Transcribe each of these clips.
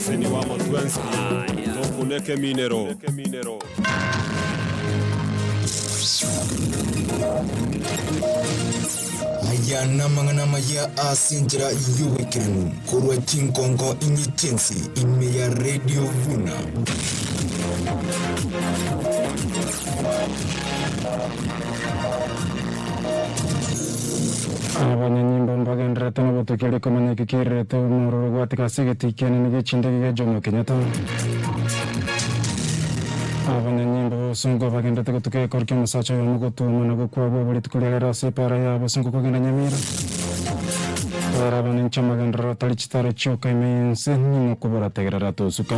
Amaseseni wamo twensi tokuneke eminero. Aya namang'ana amaya ase enchera y'oboikeranu korwa chinkongo inye chi'ense ime ya Radio Vuna. Abanyanyimbo mbagendererete nobotuki aria komanya eki kererete omororo gwatika ase egetii kianene gie chindege gia Jomo Kenyatta. Abanyanyimbo b'obosongo bagendererete gotuka egekori ki'omosacha oyomo gotwoma na gokwa bwabo rituko ria rero ase epara ya bosongo kogenda Nyamira. Tara abananchi amagenderero atari chitaro chioka ime y'ense ning'o kobora tegerera tosuka.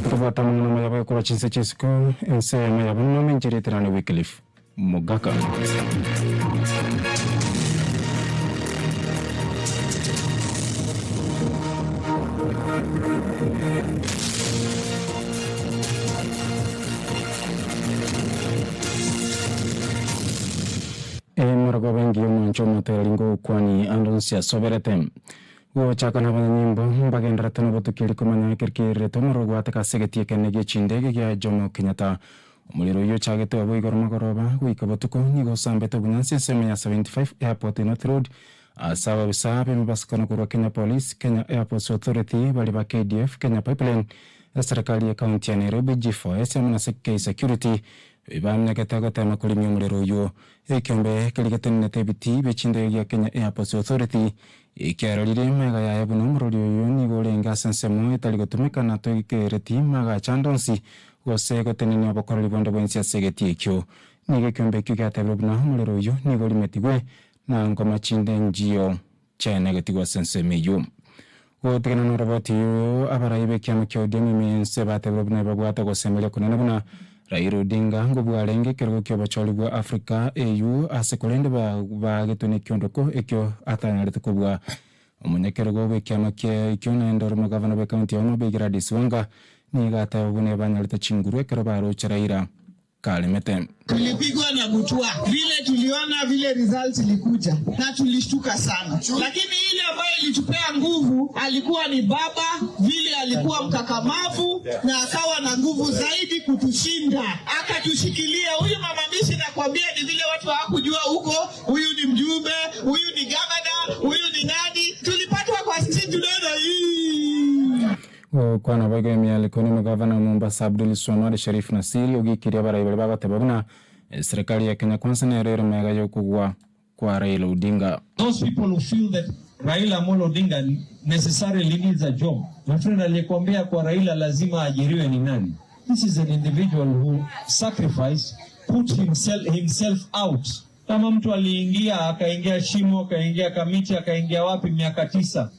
Ntobwate amang'ana amaya bagokorwa chinse chi'isiko ense eyemo yabo nome enchera eterane Wycliffe. Mogaka. Emorogoba engiya omwancho omotereri ngokwani ande onsi asoberete. Gochaka nabanyanyimbo mbagendererete nobotuki komanya ekeri kererete omorero gwateka ase egetii ekenene gie chindege gia Jomo Kenyatta. Omorero oyio ochagete obo igoro mogoroba goika botuko nigo osambete obonyansi ensemo ya 75 Airport North Road ase ababisa b'emebasukano korwa Kenya Police, Kenya Airports Authority, baria ba KDF, Kenya Pipeline, eserekari ye county ya Nairobi, G4S amo na K Security bamenyekete gotema korimia omorero oyio. Ekiombe keria getenenete ebitii bie chindege gia Kenya Airports Authority ekiarorire magega yaye buna omorori oyio nigo orenge ase ensemo etari gotumeka na toikereti magacho ande onsi gose gotenenia obokoreri bonde bwensi ase egetii ekio. Nigo ekiombe ekio giatebire buna omorero oyio nigo orimetigwe, na ngoma chinde nchiyo chiaenegetigwe ase ensemo eyio. Gotigana noroboti oyo, abarai b'ekiama kia ODM ime y'ense batebire buna ebabwate ogosemeria konene buna Raila Odinga ngobua arenge ekerogo ki'obochori bwa Africa, AU, ase korende baagetwe nekiondoko ekio atanyarete kobua. Omonyakerogo bw'ekiama kia ekio naende ore omogavana bw'ecounty ya Homa Bay Gladys Wanga nigo ateba buna ebanyarete chinguru ekero baroche Raila karemete. Tulipigwa na butwa vile tuliona vile results ilikuja na tulishtuka sana, lakini ile ambayo ilitupea nguvu alikuwa ni baba, vile alikuwa mkakamavu na akawa na nguvu zaidi kutushinda, akatushikilia. Huyu mama Mishi nakwambia, ni vile watu hawakujua huko, huyu ni mjumbe, huyu ni gavana, huyu ni nani. Tulipatwa kwa street, tunaona hii Gokwana boigo emialiko nomogavana o Mombasa Abdul Swamad Sharif Nassir ogikirie abarai baria bagoteba buna eserekari ya Kenya Kwanza nero ere magega yokogwa kwa Raila Odinga. Those people who feel that Raila Amolo Odinga necessarily needs a job. My friend, aliyekuambia kwa Raila lazima aajiriwe ni nani? This is an individual who sacrificed, put himself, himself out. Kama mtu aliingia akaingia shimo akaingia Kamiti akaingia wapi miaka tisa,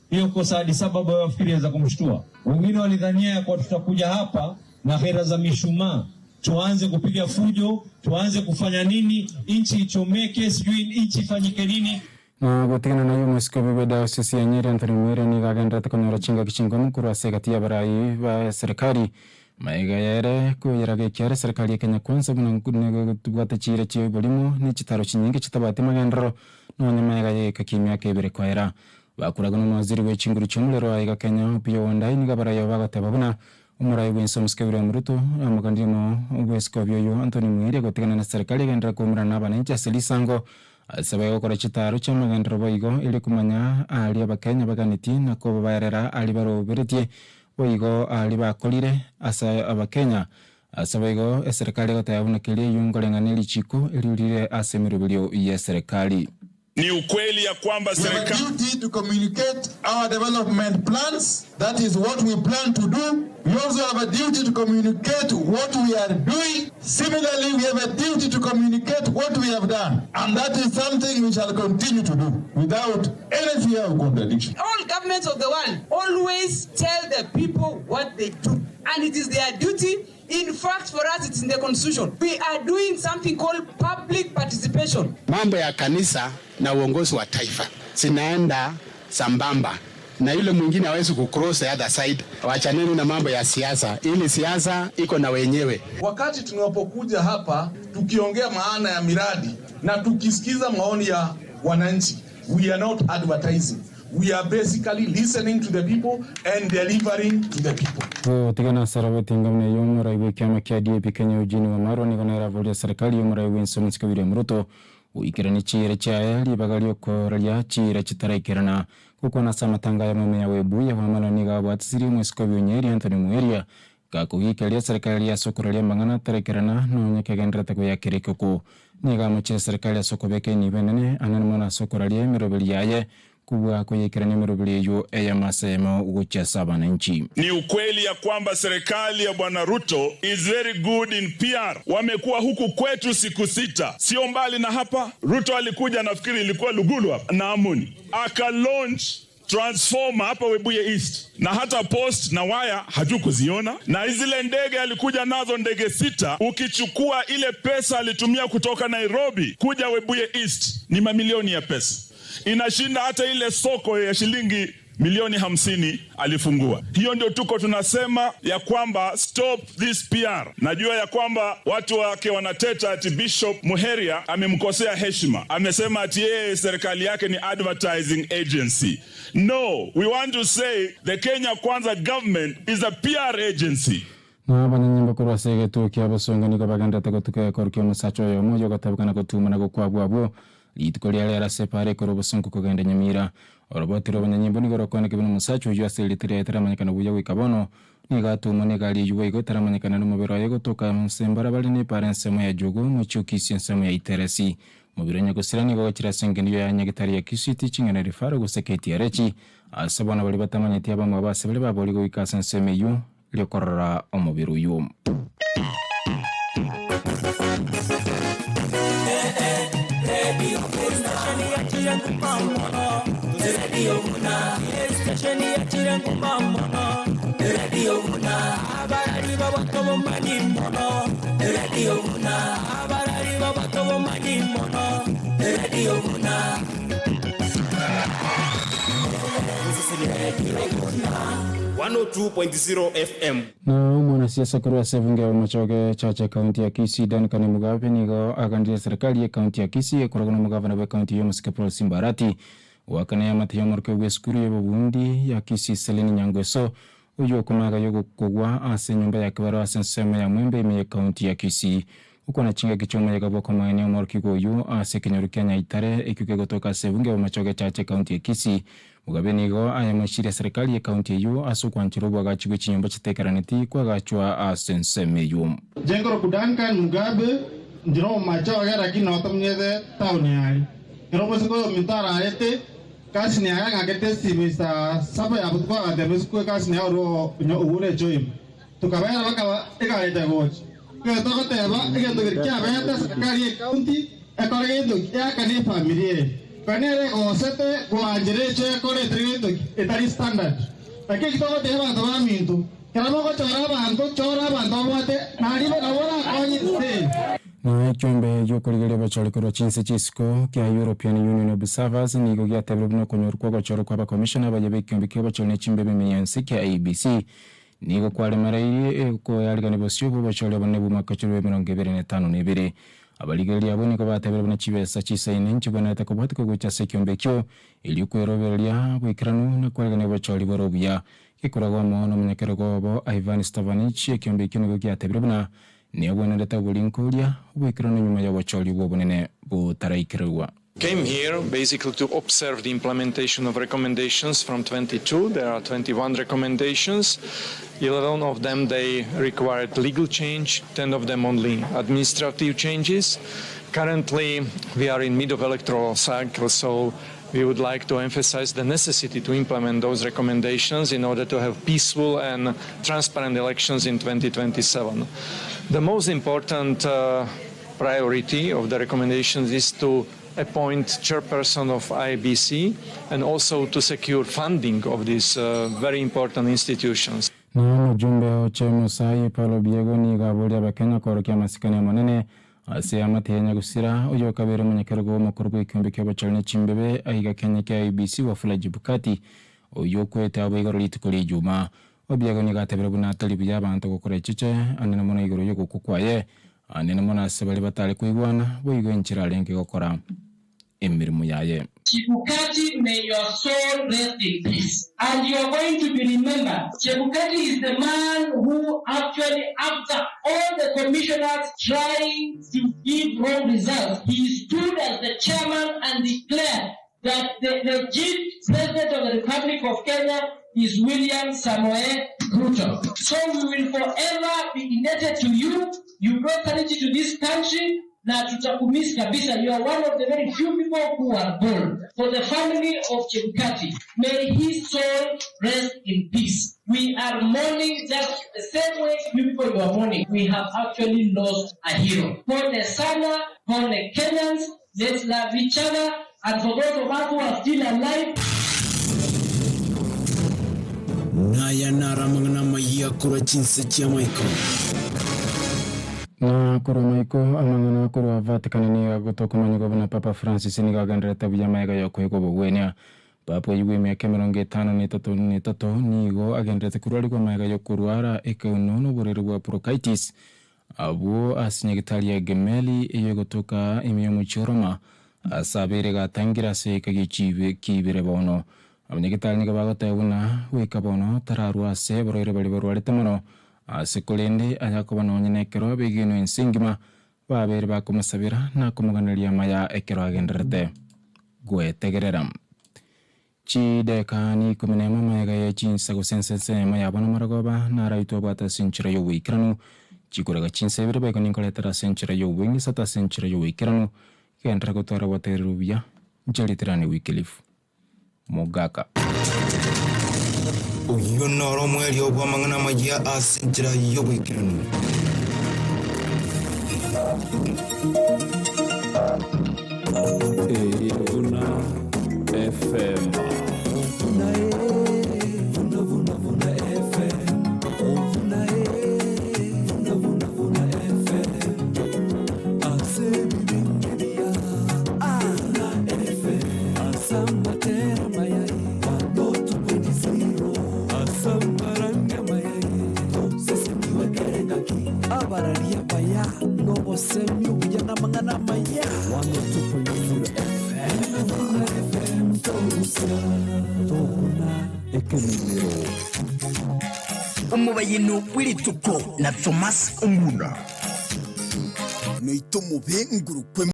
hiyo kosa Addis Ababa wafikiri za kumshtua. Wengine walidhania kwa tutakuja hapa na hera za mishumaa tuanze kupiga fujo, tuanze kufanya nini, nchi ichomeke, sijui nchi ifanyike nini. Na gotigana nayio omosikobi bwe diocese ya Nyeri Anthony Muire nigo agenderete konyora chingaki chinkomu korwa ase egati y'abarai ba serikali. Magega yaere koyeraga ekiara eserikali ya Kenya Kwanza buna nigo etobwate chiira chia oborimo ne chitaro chinyinge chitabwati magenderero nonya magega y'egeka ki'emiaka ebere koera. Bakuragwa nomowaziri bwe chinguru chi'omorero aiga Kenya Opiyo Wandayi nigo abarai abo bagoteba buna omorai bw'ense omosike William Ruto amoganire omo bw'esikobi oyio Anthony Muiria gotigana na serikali egenderere koumerana nabananchi ase risango ase bagokora chitaro chi'amagenderero boigo erio komanya aria abakenya baganetie na kobaerera aria baroberetie boigo aria bakorire ase abakenya. Ase boigo eserekari egoteba buna keria eyio nkoreng'ana erichiko erio rire ase emeroberio y'eserekari. Ni ukweli ya kwamba We have a serikali duty to communicate our development plans. That is what we plan to do. We also have a duty to communicate what we are doing. Similarly, we have a duty to communicate what we have done. And that is something we shall continue to do without any fear of contradiction. All governments of the world always tell the people what they do. And it is their duty. In fact, for us, it's in the constitution. We are doing something called public participation. Mambo ya kanisa na uongozi wa taifa zinaenda sambamba, na yule mwingine hawezi kucross the other side. Wachaneni na mambo ya siasa, ili siasa iko na wenyewe. Wakati tunapokuja hapa tukiongea maana ya miradi na tukisikiza maoni ya wananchi, we are not advertising. We are basically listening to the people and delivering to the people. Gotigana ase arabeti engamna eyio omorai bw'ekiama kia DAP Kenya Eugene Wamalwa nigo nere aboria serikali y'omorai bw'ense omosike William Ruto goikerania chiira chiaye ribaga riokoraria chiira chitaraikerana. Gokwana ase amatanga aya Meya Webuye Wamalwa nigo abwatisirie omosike Obionyeri Anthony Muheria Gakogikeria serikali ase okoraria amang'ana ataraikerana nonya kegendererete koyakera ekeko. Nigo amochire serikali ase okobeka enibo enene anene mono ase okoraria emeroberi yaye kobua koyaikerania emeroberi eyio eyemo ase eyemo gochia ase abananchi. Ni ukweli ya kwamba serikali ya Bwana Ruto is very good in PR. Wamekuwa huku kwetu siku sita, sio mbali na hapa. Ruto alikuja nafikiri ilikuwa Lugulu hapa na Amuni, aka launch transformer hapa Webuye East, na hata post na waya hatukuziona, na zile ndege alikuja nazo ndege sita. Ukichukua ile pesa alitumia kutoka Nairobi kuja Webuye East ni mamilioni ya pesa, inashinda hata ile soko ya shilingi milioni 50 alifungua. Hiyo ndio tuko tunasema ya kwamba stop this PR. Najua ya kwamba watu wake wanateta ati Bishop Muheria amemkosea heshima, amesema ati yeye serikali yake ni advertising agency. No, we want to say the Kenya Kwanza government is a PR agency. Na abanyanyimbo korwa ase egetuo kia bosongo nigo bagenderete gotuka egekoro kia omosacha oyomo oyio ogotabekana gotumana gokwabwo abwo rituko ria rero ase epaara ekorwa obosongo kogenda Nyamira. Oroboti rw'abanyanyimbo nigo rokoanekigwa buna omosacha oyio ase erieta riaye taramanyekana buya goika bono. Nigo atumwa negari eyio boigo etaramanyekana nomobere oye gotoka ase mbarabare nepaara ensemo ya Jugu, omochie o Kisii ensemo ya Iteresi. Omobere o nyagosira nigo ogachire ase engencho ya nyagetari ya Kisii Teaching and Referral gose KTRH. Ase bono baria batamanyeti abamwabo ase baria baborigwe goika ase ensemo eyio riokorora omobere oyio. 102.0 FM. Na omwanasiasa korwa ase ebunge y'omochoge Chache ekaunti ya Kisii Duncan Mugabe nigo aganire eserekari y'ekaunti ya Kisii ekoragwa nomogavana bw'ekaunti eyio Omosike Paul Simba Arati goakana eamate y'omorokigwa bw'esukuru y'obobundi ya Kisii Celine Nyangweso oyio okomaga y'ogokogwa ase enyomba ya kebaro ase ensemo ya Mwembe ime y'ekaunti ya Kisii. Okwana chingaki chi'omoyega bw'okomoenia omorokigwa oyio ase ekenyoro kia Nyaitare ekio kegotoka ase ebunge y'omochoge Chache ekaunti ya Kisii Mugabe nigo ayamochirie serikali y'ekaunti eyio ase okwanchera oboagachi bwe chinyomba chitekeraneti koagachwa ase ensemo eyio. Inche nkorokwa Duncan Mugabe, ndire omomachoge lakini noo tomenyete town aria. Ekero omosike oyo ominto ararete, cousin yaye ang'akete esimi saa saba ya botuko agateba esiko ecousin yaye orwo ogure echoima. Tokabaera bakaba egarete gocha. Ekero togoteba egento keria kiabete serikali ye county ekore gento ki eakane efamiri eye. Kore nere egosete goanchera echo ekore etari gento ki etari standard. Naki eki togotebia abanto baminto, kero mogochora abanto chora abanto babwate nari nabo orakonye ense eye. Na ekiombe gi'okorigereria obochori korwa chinse chi'isiko kia European Union Observers nigo giatebire buna okonyorwa kw'ogochorwa kw'abakomishona abayia b'ekiombe ki'obochori ne chimbebe ime y'ense kia IEBC Nigo kwaremereirie okoyarigania bosio bw'obochori obonene bw'omwaka chilifu 22. Abarigereria abwo nigo batebire buna chibesa chisaine nchigwenerete kobwatekwa gocha ase ekiombe ekio, erio kwerobereria boikeranu na kwarigania obochori bore obuya. Gekoragwa amo nomonyakerogo obo Ivan Stavanich, ekiombe ekio nigo giatebire buna negwenerete oborinkoria oboikeranu nyuma y'obochori bw'obonene botaraikererwa. Came here basically to observe the implementation of recommendations from 22. There are 21 recommendations. 11 of them they required legal change, 10 of them only administrative changes. Currently we are in mid of electoral cycle, so we would like to emphasize the necessity to implement those recommendations in order to have peaceful and transparent elections in 2027. The most important priority of the recommendations is to appoint chairperson of IBC and also to secure funding of these very important institutions. Na omojumbe o Chemutai Paul Obiego nigo aboria Abakenya koorokia amasikani amanene ase eamate ya Nyagusira, oyio okabeire omonyakerogo omokoro bw'ekeombe ki'obochori ne chimbebe aiga Kenya kia IEBC Wafula Chebukati, oyio okwete abwo igoro rituko ri'Ijumaa. Obiego nigo atebire buna atari buya abanto gokora echeche anene mono igoro y'ogokwa kwaye, anene mono ase baria batare koigwana, boigo enchera arenge gokora. emeremo yaye. Chebukati, may your soul rest in peace. And you are going to be remembered. Chebukati is the man who actually, after all the commissioners trying to give wrong results, he stood as the chairman and declared that the legit president of the Republic of Kenya is William Samoei Ruto. So we will forever be indebted to you. You brought sanity to this country na tutakumiss kabisa. You are one of the very few people who are bold. For the family of Chebukati, may his soul rest in peace. We are mourning just the same way you people you are mourning. We have actually lost a hero. Pole sana, pole Kenyans, let's love each other. And for those of us who are still alive, Naya naro amang'ana amayia korwa chinse chi'amaiko. Na korwa maiko amang'ana korwa Vatican nigo agotokomanyigwa buna Papa Francis nigo agendererete buya magega y'okoegwa obogwenia. Papa oyio bw'emiaka 53 na etato nigo agendererete korwarigwa magega y'okorwara ekeuno na oborwaire bwa bronchitis abwo ase nyagitari ya Gemelli eyio egotoka ime y'omochie o Roma ase abeire gatangire ase egeka gie chibe kiibere bono. Abanyagitari nigo bagoteba buna goika bono tararwa ase abarwaire baria barwarete mono Ase korende ayakoba nonye nekero abegenwa ense engima babeire bakomosabera na komoganeria amaya ekero agendererete gwetegerera. Chideka ni ikomi nemo amaiga ye chinsa gose ense ensemo yabo namaragoba naraitwe abwate ase enchera y'oboikeranu. Chikorega chinsa ibere boigo ninkoretera ase enchera y'obong'isata ase enchera y'oboikeranu, genderera gotwara obotegereri obuya, inche ritirane Wycliffe. Mogaka. Oyio noro omoerio bw'amang'ana amayia ase enchera y'oboikeranu. Buna FM. Abararia abaya nobosemia obuya namang'ana amaya. Omobayeno bw'rituko na Thomas Omuna. Noito mobe nguru kwe.